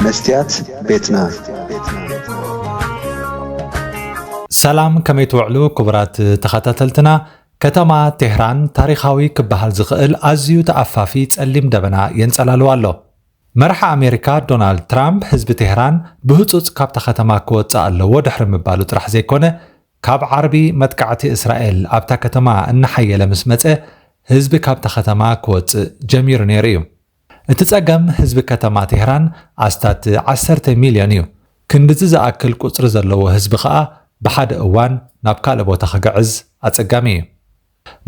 መስትያት ቤትና። ሰላም፣ ከመይ ትውዕሉ ክቡራት ተኸታተልትና? ከተማ ቴህራን ታሪኻዊ ክበሃል ዝኽእል ኣዝዩ ተኣፋፊ ጸሊም ደበና የንጸላልዋ ኣሎ። መራሒ ኣሜሪካ ዶናልድ ትራምፕ ህዝቢ ቴህራን ብህጹጽ ካብታ ከተማ ክወጽእ ኣለዎ ድሕሪ ምባሉ ጥራሕ ዘይኮነ፣ ካብ ዓርቢ መጥቃዕቲ እስራኤል ኣብታ ከተማ እናሓየለ ምስ መጸ፣ ህዝቢ ካብታ ከተማ ክወጽእ ጀሚሩ ነይሩ እዩ። እቲ ጸገም ህዝቢ ከተማ ቴህራን ኣስታት ዓሰርተ ሚልዮን እዩ። ክንድዚ ዝኣክል ቁጽሪ ዘለዎ ህዝቢ ከኣ ብሓደ እዋን ናብ ካልእ ቦታ ክግዕዝ ኣጸጋሚ እዩ።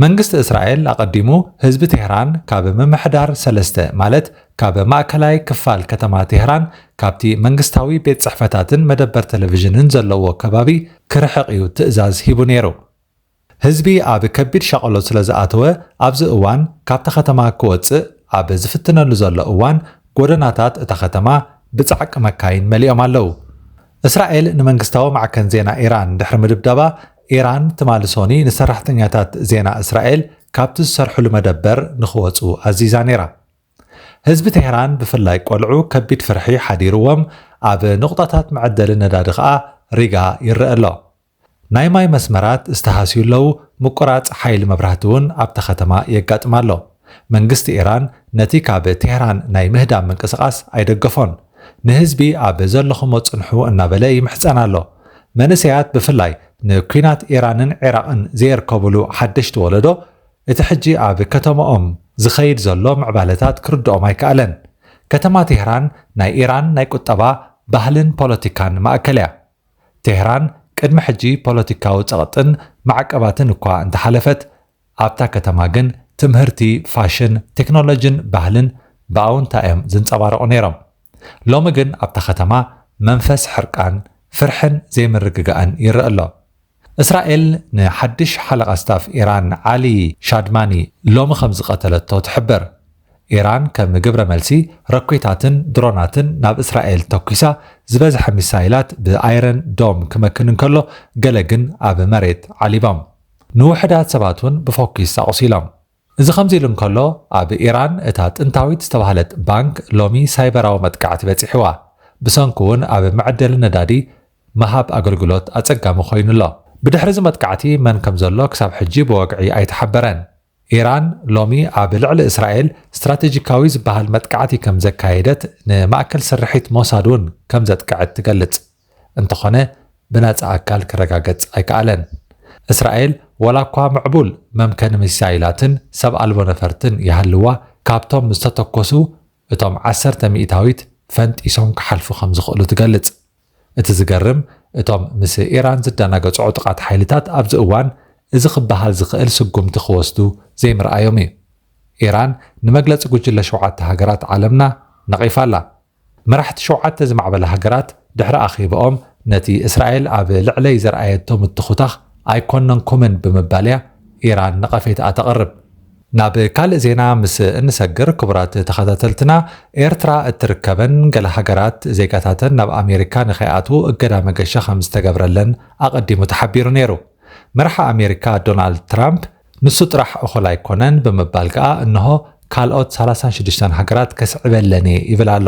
መንግስቲ እስራኤል ኣቐዲሙ ህዝቢ ቴህራን ካብ ምምሕዳር ሰለስተ ማለት ካብ ማእከላይ ክፋል ከተማ ቴህራን ካብቲ መንግስታዊ ቤት ጽሕፈታትን መደበር ቴሌቪዥንን ዘለዎ ከባቢ ክርሕቕ እዩ ትእዛዝ ሂቡ ነይሩ። ህዝቢ ኣብ ከቢድ ሻቕሎት ስለ ዝኣተወ ኣብዚ እዋን ካብታ ከተማ ክወጽእ ኣብ ዝፍትነሉ ዘሎ እዋን ጎደናታት እታ ከተማ ብጻዕቂ መካይን መሊኦም ኣለዉ። እስራኤል ንመንግስታዊ ማዕከን ዜና ኢራን ድሕሪ ምድብዳባ፣ ኢራን ትማሊ ሶኒ ንሰራሕተኛታት ዜና እስራኤል ካብቲ ዝሰርሕሉ መደበር ንኽወጹ ኣዚዛ ነይራ። ህዝቢ ቴህራን ብፍላይ ቆልዑ ከቢድ ፍርሒ ሓዲርዎም ኣብ ንቑጣታት መዐደሊ ነዳዲ ኸኣ ሪጋ ይረአ ኣሎ። ናይ ማይ መስመራት ዝተሃስዩ ኣለዉ፣ ምቁራጽ ሓይሊ መብራህቲ እውን ኣብታ ከተማ የጋጥም ኣሎ። መንግስቲ ኢራን ነቲ ካብ ቴህራን ናይ ምህዳም ምንቅስቓስ ኣይደገፎን። ንህዝቢ ኣብ ዘለኹሞ ጽንሑ እናበለ ይምሕጸን ኣሎ። መንእሰያት ብፍላይ ንኲናት ኢራንን ዒራቕን ዘየርከብሉ ሓደሽቲ ወለዶ እቲ ሕጂ ኣብ ከተማኦም ዝኸይድ ዘሎ ምዕባለታት ክርድኦም ኣይከኣለን። ከተማ ቴህራን ናይ ኢራን ናይ ቁጠባ፣ ባህልን ፖለቲካን ማእከል እያ። ቴህራን ቅድሚ ሕጂ ፖለቲካዊ ጸቕጥን ማዕቀባትን እኳ እንተሓለፈት ኣብታ ከተማ ግን ትምህርቲ፣ ፋሽን፣ ቴክኖሎጂን ባህልን ብኣውንታ እዮም ዝንጸባረቑ ነይሮም። ሎሚ ግን ኣብታ ከተማ መንፈስ ሕርቃን፣ ፍርሕን ዘይምርግጋእን ይረአ ኣሎ። እስራኤል ንሓድሽ ሓለቓ ስታፍ ኢራን ዓሊ ሻድማኒ ሎሚ ከም ዝቐተለቶ ትሕብር። ኢራን ከም ግብረ መልሲ ረኩታትን ድሮናትን ናብ እስራኤል ተኩሳ ዝበዝሐ ሚሳይላት ብኣይረን ዶም ክመክን እንከሎ ገለ ግን ኣብ መሬት ዓሊቦም። ንውሕዳት ሰባት እውን ብፎኪስ ኣቑሲሎም። እዚ ከምዚ ኢሉ እንከሎ ኣብ ኢራን እታ ጥንታዊት ዝተባህለት ባንክ ሎሚ ሳይበራዊ መጥቃዕቲ በጺሕዋ። ብሰንኩ እውን ኣብ መዐደሊ ነዳዲ ምሃብ ኣገልግሎት ኣጸጋሚ ኮይኑ ኣሎ። ብድሕሪ እዚ መጥቃዕቲ መን ከም ዘሎ ክሳብ ሕጂ ብወግዒ ኣይተሓበረን። ኢራን ሎሚ ኣብ ልዕሊ እስራኤል ስትራቴጂካዊ ዝበሃል መጥቃዕቲ ከም ዘካየደት ንማእከል ስርሒት ሞሳድ እውን ከም ዘጥቅዐት ትገልጽ። እንተኾነ ብናጻ ኣካል ክረጋገጽ ኣይከኣለን። እስራኤል ወላ እኳ ምዕቡል መምከኒ ሚሳይላትን ሰብ ኣልቦ ነፈርትን ይሃልዋ፣ ካብቶም ዝተተኮሱ እቶም ዓሰርተ ሚእታዊት ፈንጢሶም ክሓልፉ ከም ዝኽእሉ ትገልጽ። እቲ ዝገርም እቶም ምስ ኢራን ዝደናገጹ ዕጡቓት ሓይልታት ኣብዚ እዋን እዚ ክበሃል ዝኽእል ስጉምቲ ክወስዱ ዘይምርኣዮም እዩ። ኢራን ንመግለጺ ጉጅለ ሸውዓተ ሃገራት ዓለምና ነቒፋ ኣላ። መራሕቲ ሸውዓተ ዝማዕበላ ሃገራት ድሕሪ ኣኼባኦም ነቲ እስራኤል ኣብ ልዕለይ ዘርኣየቶ ምትኹታኽ ኣይኮነንኩምን ብምባል እያ ኢራን ነቐፌታኣ ተቕርብ። ናብ ካልእ ዜና ምስ እንሰግር ክቡራት ተኸታተልትና፣ ኤርትራ እትርከበን ገለ ሃገራት ዜጋታተን ናብ ኣሜሪካ ንኸይኣትዉ እገዳ መገሻ ከም ዝተገብረለን ኣቐዲሙ ተሓቢሩ ነይሩ። መራሒ ኣሜሪካ ዶናልድ ትራምፕ ንሱ ጥራሕ እኹል ኣይኮነን ብምባል ከኣ እንሆ ካልኦት ሰላሳን ሽዱሽተን ሃገራት ከስዕበለን እየ ይብል ኣሎ።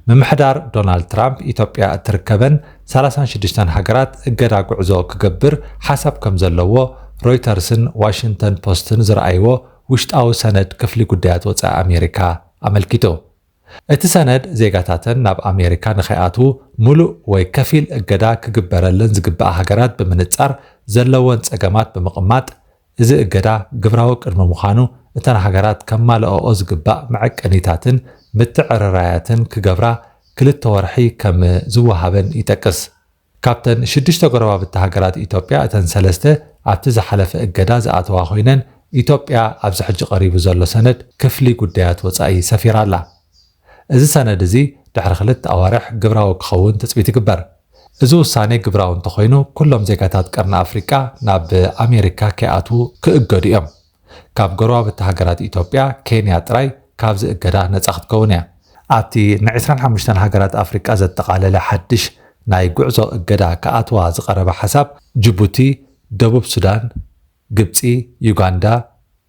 ምምሕዳር ዶናልድ ትራምፕ ኢትዮጵያ እትርከበን ሰላሳን ሽዱሽተን ሃገራት እገዳ ጉዕዞ ክገብር ሓሳብ ከም ዘለዎ ሮይተርስን ዋሽንግተን ፖስትን ዝረኣይዎ ውሽጣዊ ሰነድ ክፍሊ ጉዳያት ወጻኢ ኣሜሪካ ኣመልኪቱ። እቲ ሰነድ ዜጋታተን ናብ ኣሜሪካ ንኸይኣትዉ ሙሉእ ወይ ከፊል እገዳ ክግበረለን ዝግበኣ ሃገራት ብምንጻር ዘለወን ጸገማት ብምቕማጥ፣ እዚ እገዳ ግብራዊ ቅድሚ ምዃኑ እተን ሃገራት ከማልኣኦ ዝግባእ መዐቀኒታትን ምትዕርራያትን ክገብራ ክልተ ወርሒ ከም ዝወሃበን ይጠቅስ። ካብተን ሽዱሽተ ጎረባብቲ ሃገራት ኢትዮጵያ እተን ሰለስተ ኣብቲ ዝሓለፈ እገዳ ዝኣተዋ ኮይነን፣ ኢትዮጵያ ኣብዚ ሕጂ ቀሪቡ ዘሎ ሰነድ ክፍሊ ጉዳያት ወጻኢ ሰፊራ ኣላ። እዚ ሰነድ እዚ ድሕሪ ክልተ ኣዋርሕ ግብራዊ ክኸውን ትጽቢት ይግበር። እዚ ውሳኔ ግብራዊ እንተኾይኑ፣ ኩሎም ዜጋታት ቀርኒ ኣፍሪቃ ናብ ኣሜሪካ ከይኣትዉ ክእገዱ እዮም። ካብ ጎረባብቲ ሃገራት ኢትዮጵያ፣ ኬንያ ጥራይ ካብዚ እገዳ ነጻ ክትከውን እያ። ኣብቲ ን ዕስራን ሓሙሽተን ሃገራት ኣፍሪቃ ዘጠቓለለ ሓድሽ ናይ ጉዕዞ እገዳ ክኣትዋ ዝቐረበ ሓሳብ፣ ጅቡቲ፣ ደቡብ ሱዳን፣ ግብጺ፣ ዩጋንዳ፣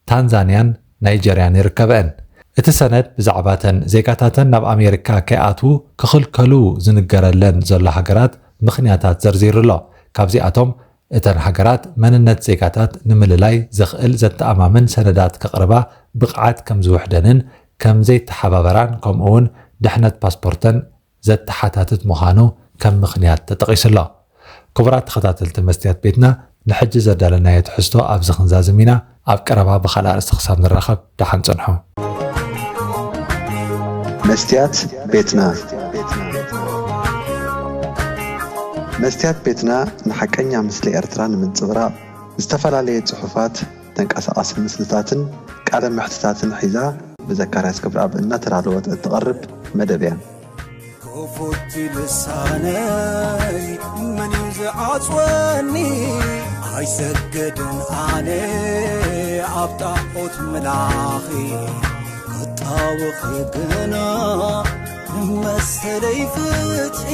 ታንዛንያን ናይጀርያን ይርከበአን። እቲ ሰነድ ብዛዕባተን ዜጋታተን ናብ ኣሜሪካ ከይኣትዉ ክኽልከሉ ዝንገረለን ዘሎ ሃገራት ምኽንያታት ዘርዚሩ ኣሎ። ካብዚኣቶም እተን ሃገራት መንነት ዜጋታት ንምልላይ ዘኽእል ዘተኣማምን ሰነዳት ከቕርባ ብቕዓት ከም ዝውሕደንን ከም ዘይተሓባበራን ከምኡ እውን ድሕነት ፓስፖርተን ዘተሓታትት ምዃኑ ከም ምኽንያት ተጠቒሱ ኣሎ። ክቡራት ተኸታተልቲ መስትያት ቤትና፣ ንሕጂ ዘዳለናዮ ትሕዝቶ ኣብዚ ክንዛዝም ኢና። ኣብ ቀረባ ብኻልእ ኣርእስቲ ክሳብ ንራኸብ ደሓን ጽንሑ። መስትያት ቤትና። መስትያት ቤትና ንሓቀኛ ምስሊ ኤርትራ ንምንጽብራቕ ዝተፈላለየ ጽሑፋት፣ ተንቀሳቓሲ ምስልታትን ቃለ መሕትታትን ሒዛ ብዘካርያስ ክብረኣብ እናተዳለወት እትቐርብ መደብ እያ። ክፉት ልሳነይ መን እዩ ዝዓጽወኒ? ኣይሰግድን ኣነ ኣብ ጣዖት ምላኺ፣ ክጣወኺ ግና ንመሰለይ ፍትሒ።